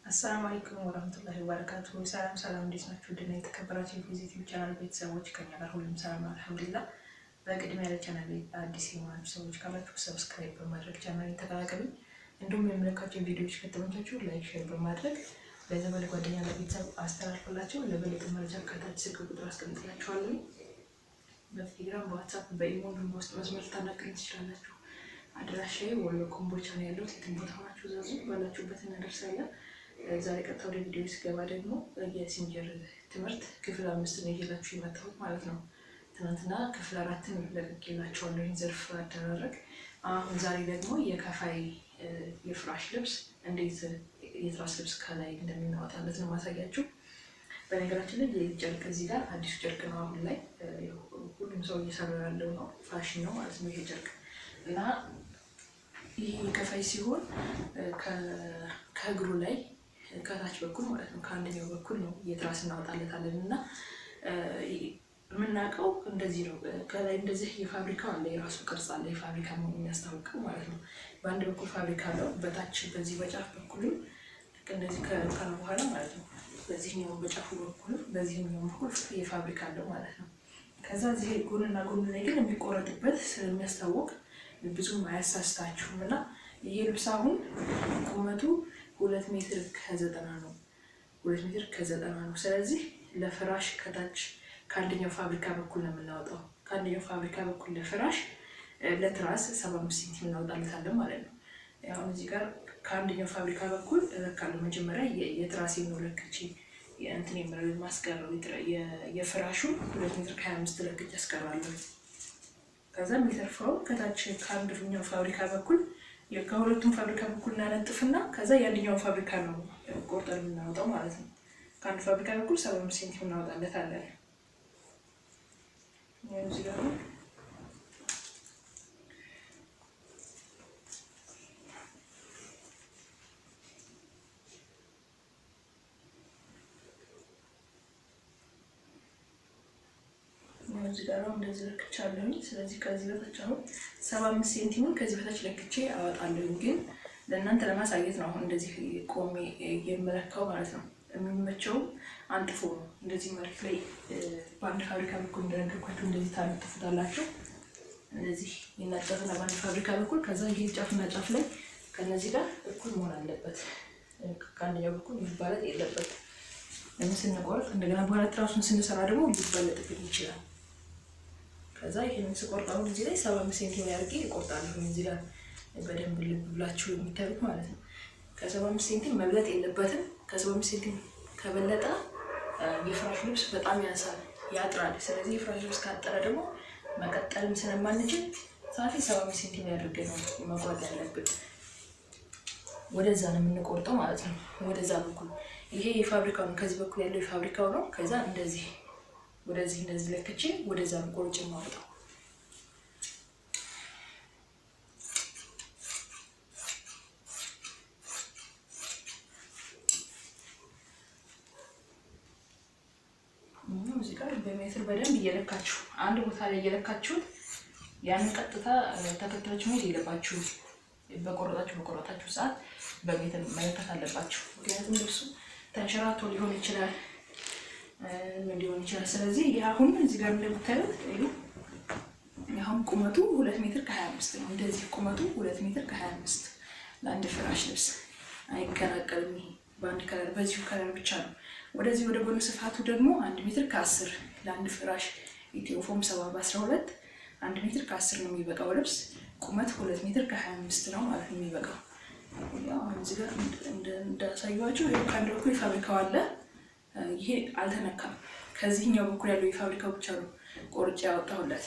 السلام عليكم ورحمة الله وبركاته። ሰላም ሰላም፣ እንዴት ናችሁ? ድና የተከበራችሁ የፖዚቲቭ ቻናል ቤተሰቦች ከኛ ጋር ሁሉም ሰላም ነው፣ الحمد لله። በቅድሚያ ለቻናል አዲስ የሆናችሁ ሰዎች ካላችሁ subscribe በማድረግ ቻናል ተቀላቀሉ። እንዲሁም የምለቃቸው ቪዲዮዎች ከተመቻችሁ like፣ share በማድረግ ለዘመድ ጓደኛ፣ ለቤተሰብ አስተላልፉላቸው። ለበለጠ መረጃ ከታች ስልክ ቁጥር አስቀምጥላችኋለሁ። በቴሌግራም፣ በዋትሳፕ፣ በኢሞ እንዲሁም በውስጥ መስመር ልታናግሩኝ ትችላላችሁ። አድራሻዬ ወሎ ኮምቦልቻ ነው ያለሁት። የትም ቦታ ሆናችሁ እዘዙ፣ ባላችሁበት እናደርሳለን። ዛሬ ቀጥታ ወደ ቪዲዮ ስገባ ደግሞ የሲንጀር ትምህርት ክፍል 5 ነው ይዤላችሁ የመጣሁት ማለት ነው። ትናንትና ክፍል 4ን ለቅቄላችኋለሁ ይህን ዘርፍ አደራረግ። አሁን ዛሬ ደግሞ የከፋይ የፍራሽ ልብስ እንዴት የትራስ ልብስ ከላይ እንደምናወጣለት ነው ማሳያችሁ። በነገራችን ላይ ይህ ጨርቅ እዚህ ጋር አዲሱ ጨርቅ ነው። አሁን ላይ ሁሉም ሰው እየሰራ ያለው ነው፣ ፋሽን ነው ማለት ነው ይሄ ጨርቅ እና ይሄ የከፋይ ሲሆን ከእግሩ ላይ ከታች በኩል ማለት ነው ከአንደኛው በኩል ነው የትራስ እናወጣለታለን እና የምናውቀው እንደዚህ ነው። ከላይ እንደዚህ የፋብሪካው አለ፣ የራሱ ቅርጽ አለ፣ የፋብሪካ መሆኑን የሚያስታውቀው ማለት ነው። በአንድ በኩል ፋብሪካ አለው፣ በታች በዚህ በጫፍ በኩልም ልክ እንደዚህ ከለካነው በኋላ ማለት ነው። በዚህኛው በጫፉ በኩልም በዚህኛው በኩል የፋብሪካ አለው ማለት ነው። ከዛ እዚህ ጎንና ጎን ላይ ግን የሚቆረጥበት ስለሚያስታውቅ ብዙም አያሳስታችሁም እና ይሄ ልብስ አሁን ቁመቱ 2 ሜትር ከ90 ነው። 2 ሜትር ከ90 ነው። ስለዚህ ለፍራሽ ከታች ከአንደኛው ፋብሪካ በኩል ነው የምናወጣው። ከአንደኛው ፋብሪካ በኩል ለፍራሽ ለትራስ 75 ሴንቲም እናወጣለታለን ማለት ነው። አሁን እዚህ ጋር ከአንደኛው ፋብሪካ በኩል እለካለሁ። መጀመሪያ የትራሴን ነው ለክቼ እንትን የምለው የማስቀረው የፍራሹን 2 ሜትር ከ25 ለክቼ አስቀራለሁ። ከዛ የሚተርፈው ከታች ከአንደኛው ፋብሪካ በኩል ከሁለቱም ፋብሪካ በኩል እናነጥፍና ከዛ የአንደኛውን ፋብሪካ ነው ቆርጠን የምናወጣው ማለት ነው። ከአንዱ ፋብሪካ በኩል 75 ሴንቲም እናወጣለታለን። እዚህ ጋር እዚህ ጋር እንደዚህ ለክቻለሁኝ። ስለዚህ ከዚህ በታች አሁን 75 ሴንቲሙን ከዚህ በታች ለክቼ አወጣለሁኝ። ግን ለእናንተ ለማሳየት ነው አሁን እንደዚህ ቆሜ የምለካው ማለት ነው። የሚመቸውም አንጥፎ ነው። እንደዚህ መሬት ላይ በአንድ ፋብሪካ በኩል እንደነገርኳችሁ እንደዚህ ታነጥፉታላችሁ። እንደዚህ ይነጠፍና በአንድ ፋብሪካ በኩል ከዛ ይሄ ጫፍና ጫፍ ላይ ከነዚህ ጋር እኩል መሆን አለበት። ከአንደኛው በኩል መባለጥ የለበት። ለምን ስንቆርጥ እንደገና በኋላ ትራሱን ስንሰራ ደግሞ ሊባለጥብን ይችላል። ከዛ ይሄንን ስቆርጥ አሁን እዚህ ላይ 75 ሴንቲም አድርጌ እቆርጣለሁ። እዚህ ጋር በደንብ ልብ ብላችሁ የሚታዩት ማለት ነው። ከ75 ሴንቲም መብለጥ የለበትም። ከ75 ሴንቲም ከበለጠ የፍራሽ ልብስ በጣም ያንሳል፣ ያጥራል። ስለዚህ የፍራሽ ልብስ ካጠረ ደግሞ መቀጠልም ስለማንችል ሳፊ 75 ሴንቲም አድርገን ነው መቁረጥ ያለብን። ወደዛ ነው የምንቆርጠው ማለት ነው። ወደዛ በኩል ይሄ የፋብሪካው ነው። ከዚህ በኩል ያለው የፋብሪካው ነው። ከዛ እንደዚህ ወደዚህ እንደዚህ ለክቼ ወደዛ ነው ቆርጬ የማወጣው። እዚህ ጋር በሜትር በደንብ እየለካችሁ አንድ ቦታ ላይ እየለካችሁት ያንን ቀጥታ ተከትላችሁ መሄድ የለባችሁም። በቆረጣችሁ ሰዓት በሜትር መለካት አለባችሁ። ምክንያቱም ልብሱ ተንሸራቶ ሊሆን ይችላል ምን ሊሆን ይችላል። ስለዚህ ይህ አሁን እዚህ ጋር እንደምታዩት አሁን ቁመቱ 2 ሜትር ከ25 ነው። እንደዚህ ቁመቱ 2 ሜትር ከ25 ለአንድ ፍራሽ ልብስ አይቀላቀልም። ይሄ በአንድ color በዚሁ color ብቻ ነው። ወደዚህ ወደ ጎን ስፋቱ ደግሞ 1 ሜትር ከ10 ለአንድ ፍራሽ ኢትዮፎም 7 በ12 1 ሜትር ከ10 ነው የሚበቃው ልብስ። ቁመት 2 ሜትር ከ25 ነው ማለት ነው የሚበቃው። ያው አሁን እዚህ ጋር እንዳሳየኋችሁ ከአንድ በኩል የፋብሪካው አለ። ይሄ አልተነካም። ከዚህኛው በኩል ያለው የፋብሪካው ብቻ ነው ቆርጬ ያወጣሁለት።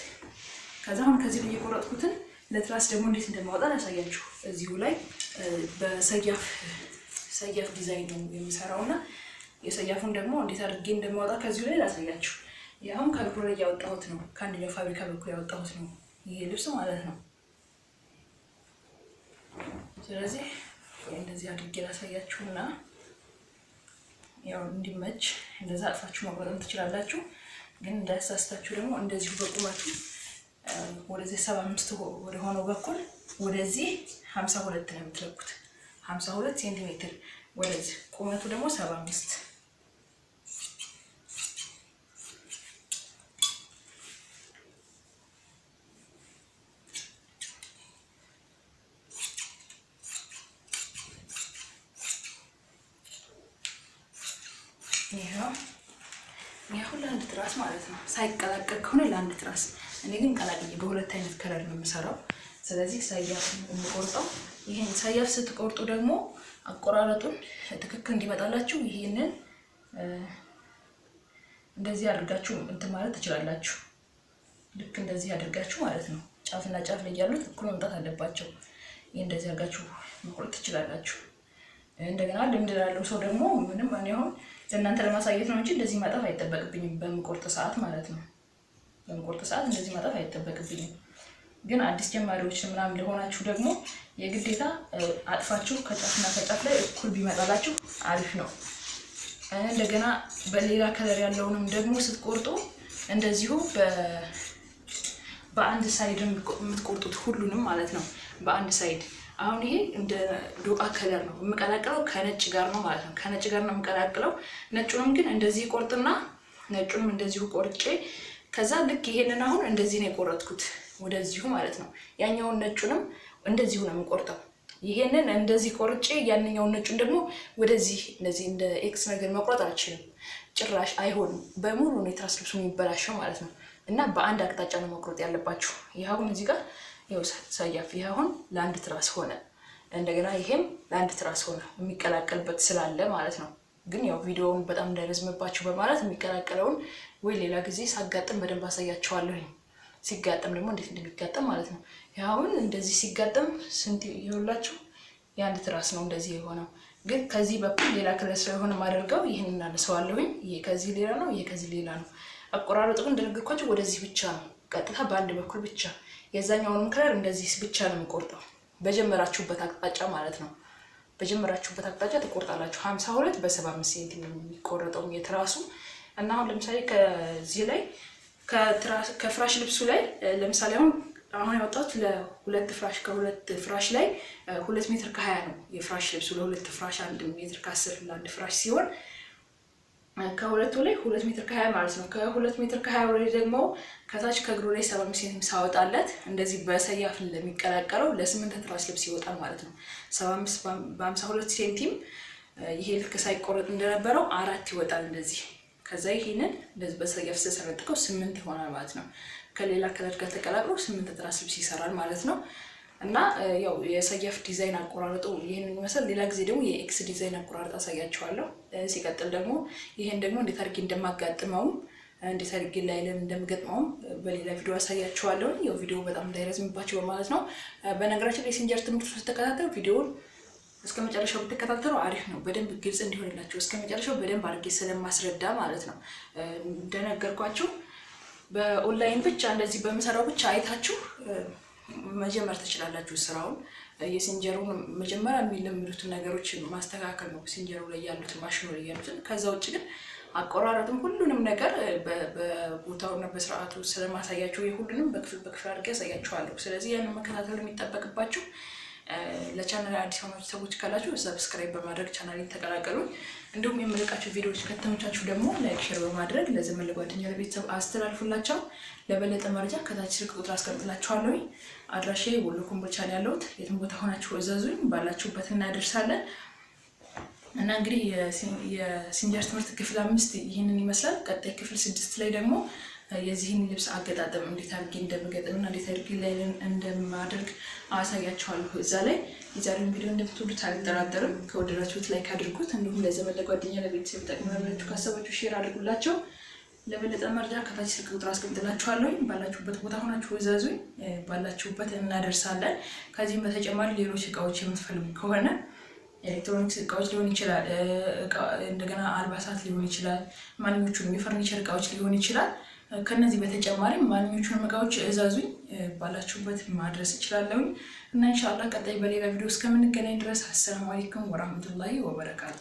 ከዛ አሁን ከዚህ ላይ የቆረጥኩትን ለትራስ ደግሞ እንዴት እንደማወጣ ላሳያችሁ። እዚሁ ላይ በሰያፍ ሰያፍ ዲዛይን ነው የምሰራው እና የሰያፉን ደግሞ እንዴት አድርጌ እንደማወጣ ከዚሁ ላይ ላሳያችሁ። ያሁን ከእግሩ ላይ ያወጣሁት ነው፣ ከአንደኛው ፋብሪካ በኩል ያወጣሁት ነው ይሄ ልብስ ማለት ነው። ስለዚህ እንደዚህ አድርጌ ላሳያችሁና ያው እንዲመች እንደዛ አጥፋችሁ መቁረጥም ትችላላችሁ። ግን እንዳያሳስታችሁ ደግሞ እንደዚሁ በቁመቱ ወደዚህ 75 ወደ ሆነው በኩል ወደዚህ 52 ነው የምትለኩት። 52 ሴንቲሜትር ወደዚህ ቁመቱ ደግሞ 75። ይኸው ለአንድ ትራስ ማለት ነው። ሳይቀላቀል ከሆነ ለአንድ ትራስ፣ እኔ ግን ቀላቅዬ በሁለት አይነት color ነው የምሰራው። ስለዚህ ሰያፍ የምቆርጠው ይሄን ሰያፍ ስትቆርጡ ደግሞ አቆራረጡን ትክክል እንዲመጣላችሁ ይሄንን እንደዚህ አድርጋችሁ እንትን ማለት ትችላላችሁ። ልክ እንደዚህ አድርጋችሁ ማለት ነው። ጫፍና ጫፍ ላይ ያሉት እኩል መምጣት አለባቸው። ይሄን እንደዚህ አድርጋችሁ መቁረጥ ትችላላችሁ። እንደገና ልምድ ላለው ሰው ደግሞ ምንም እኔ አሁን ለእናንተ ለማሳየት ነው እንጂ እንደዚህ ማጠፍ አይጠበቅብኝም በምቆርጥ ሰዓት ማለት ነው። በምቆርጥ ሰዓት እንደዚህ ማጠፍ አይጠበቅብኝም። ግን አዲስ ጀማሪዎች ምናምን ለሆናችሁ ደግሞ የግዴታ አጥፋችሁ ከጫፍና ከጫፍ ላይ እኩል ቢመጣላችሁ አሪፍ ነው። እንደገና በሌላ color ያለውንም ደግሞ ስትቆርጡ እንደዚሁ በአንድ side የምትቆርጡት ሁሉንም ማለት ነው። በአንድ side አሁን ይሄ እንደ ዶቃ color ነው የምቀላቅለው ከነጭ ጋር ነው ማለት ነው። ከነጭ ጋር ነው የምቀላቅለው። ነጩንም ግን እንደዚህ ቆርጥና ነጩንም እንደዚሁ ቆርጬ ከዛ ልክ ይሄንን አሁን እንደዚህ ነው የቆረጥኩት ወደዚሁ ማለት ነው። ያኛውን ነጩንም እንደዚሁ ነው የምቆርጠው። ይሄንን እንደዚህ ቆርጬ ያንኛውን ነጩን ደግሞ ወደዚህ እንደዚህ እንደ X ነገር መቁረጥ አልችልም፣ ጭራሽ አይሆንም። በሙሉ ነው የትራስ ልብሱ የሚበላሸው ማለት ነው። እና በአንድ አቅጣጫ ነው መቁረጥ ያለባችሁ። ይህ አሁን እዚህ ጋር ይኸው ሰያፍ፣ ይህ አሁን ለአንድ ትራስ ሆነ። እንደገና ይሄም ለአንድ ትራስ ሆነ የሚቀላቀልበት ስላለ ማለት ነው። ግን ያው ቪዲዮውን በጣም እንዳይረዝምባችሁ በማለት የሚቀላቀለውን ወይ ሌላ ጊዜ ሳጋጥም በደንብ አሳያችኋለሁኝ። ሲጋጠም ደግሞ እንዴት እንደሚጋጠም ማለት ነው። ይህ አሁን እንደዚህ ሲጋጠም ስንት ይኸውላችሁ የአንድ ትራስ ነው እንደዚህ የሆነው። ግን ከዚህ በኩል ሌላ color ስለሆነ ማደርገው ይህን እናነሰዋለሁኝ። ይሄ ከዚህ ሌላ ነው፣ ይሄ ከዚህ ሌላ ነው። አቆራረጡ ግን እንደነገርኳችሁ ወደዚህ ብቻ ነው፣ ቀጥታ በአንድ በኩል ብቻ። የዛኛውንም color እንደዚህ ብቻ ነው የምቆርጠው፣ በጀመራችሁበት አቅጣጫ ማለት ነው። በጀመራችሁበት አቅጣጫ ትቆርጣላችሁ። 52 በ75 ሴንቲ የሚቆረጠው የትራሱ እና አሁን ለምሳሌ ከዚህ ላይ ከፍራሽ ልብሱ ላይ ለምሳሌ አሁን ያወጣሁት ለሁለት ፍራሽ ከሁለት ፍራሽ ላይ 2 ሜትር ከ20 ነው የፍራሽ ልብሱ። ለሁለት ፍራሽ 1 ሜትር ከ10 ለአንድ ፍራሽ ሲሆን ከሁለቱ ላይ 2 ሜትር ከ20 ማለት ነው። ከ2 ሜትር ከ20 ላይ ደግሞ ከታች ከእግሩ ላይ 75 ሴንቲም ሳወጣለት እንደዚህ በሰያፍ ለሚቀላቀለው ለስምንት ትራስ ልብስ ይወጣል ማለት ነው። 75 በ52 ሴንቲም ይሄ ልክ ሳይቆረጥ እንደነበረው አራት ይወጣል እንደዚህ። ከዛ ይሄንን እንደዚህ በሰያፍ ስሰነጥቀው 8 ይሆናል ማለት ነው። ከሌላ color ጋር ተቀላቅሎ 8 ትራስ ልብስ ይሰራል ማለት ነው። እና ያው የሰያፍ ዲዛይን አቆራረጡ ይህንን ይመስላል። ሌላ ጊዜ ደግሞ የ X ዲዛይን አቆራረጥ አሳያችኋለሁ። ሲቀጥል ደግሞ ይሄን ደግሞ እንዴት አድርጌ እንደማጋጥመውም እንዴት አድርጌ ላይለን እንደምገጥመውም በሌላ ቪዲዮ አሳያችኋለሁ። ያው ቪዲዮ በጣም እንዳይረዝምባችሁ በማለት ነው። በነገራችን ላይ ሲንጀር ትምህርት ስትከታተሉ ቪዲዮውን እስከ መጨረሻው ብትከታተሉ አሪፍ ነው። በደንብ ግልጽ እንዲሆንላችሁ እስከ መጨረሻው በደንብ አድርጌ ስለማስረዳ ማለት ነው። እንደነገርኳችሁ በኦንላይን ብቻ እንደዚህ በምሰራው ብቻ አይታችሁ መጀመር ትችላላችሁ ስራውን። የሲንጀሩን መጀመሪያ የሚለምዱትን ነገሮች ማስተካከል ነው፣ ሲንጀሩ ላይ ያሉትን ማሽኑ ላይ ያሉትን። ከዛ ውጭ ግን አቆራረጥም ሁሉንም ነገር በቦታውና በስርዓቱ ስለማሳያችሁ የሁሉንም በክፍል በክፍል አድርጌ ያሳያችኋለሁ። ስለዚህ ያንን መከታተል የሚጠበቅባችሁ። ለቻናል አዲስ የሆናችሁ ሰዎች ካላችሁ subscribe በማድረግ ቻናሌን ተቀላቀሉ። እንዲሁም የምለቃቸው ቪዲዮዎች ከተመቻችሁ ደግሞ like፣ share በማድረግ ለዘመድ ለጓደኛ፣ ለቤተሰብ አስተላልፉላቸው። ለበለጠ መረጃ ከታች ስልክ ቁጥር አስቀምጥላችኋለሁ። አድራሻዬ ወሎ ኮምቦልቻ ነው ያለሁት። የትም ቦታ ሆናችሁ እዘዙኝ፣ ባላችሁበት እናደርሳለን። እና እንግዲህ የሲንጀር ትምህርት ክፍል 5 ይህንን ይመስላል። ቀጣይ ክፍል 6 ላይ ደግሞ የዚህን ልብስ አገጣጠም እንዴት አድርጌ እንደምገጥምና እንዴት አድርጌ ላይልን እንደማደርግ አሳያችኋለሁ እዛ ላይ። የዛሬውን ቪዲዮ እንደምትወዱት አልጠራጠርም። ከወደዳችሁት like አድርጉት። እንዲሁም ለዘመድ ለጓደኛ፣ ለቤተሰብ ይጠቅማል ብላችሁ ካሰባችሁ share አድርጉላቸው። ለበለጠ መረጃ ከታች ስልክ ቁጥር አስቀምጥላችኋለሁ። ባላችሁበት ቦታ ሆናችሁ እዘዙኝ፣ ባላችሁበት እናደርሳለን። ከዚህም በተጨማሪ ሌሎች እቃዎች የምትፈልጉ ከሆነ ኤሌክትሮኒክስ እቃዎች ሊሆን ይችላል፣ እንደገና አልባሳት ሊሆን ይችላል፣ ማንኞቹንም የፈርኒቸር እቃዎች ሊሆን ይችላል። ከነዚህ በተጨማሪ ማንኞቹንም እቃዎች እዘዙኝ፣ ባላችሁበት ማድረስ እችላለሁኝ። እና ኢንሻአላህ ቀጣይ በሌላ ቪዲዮ እስከምንገናኝ ድረስ አሰላሙ አለይኩም ወራህመቱላሂ ወበረካቱ።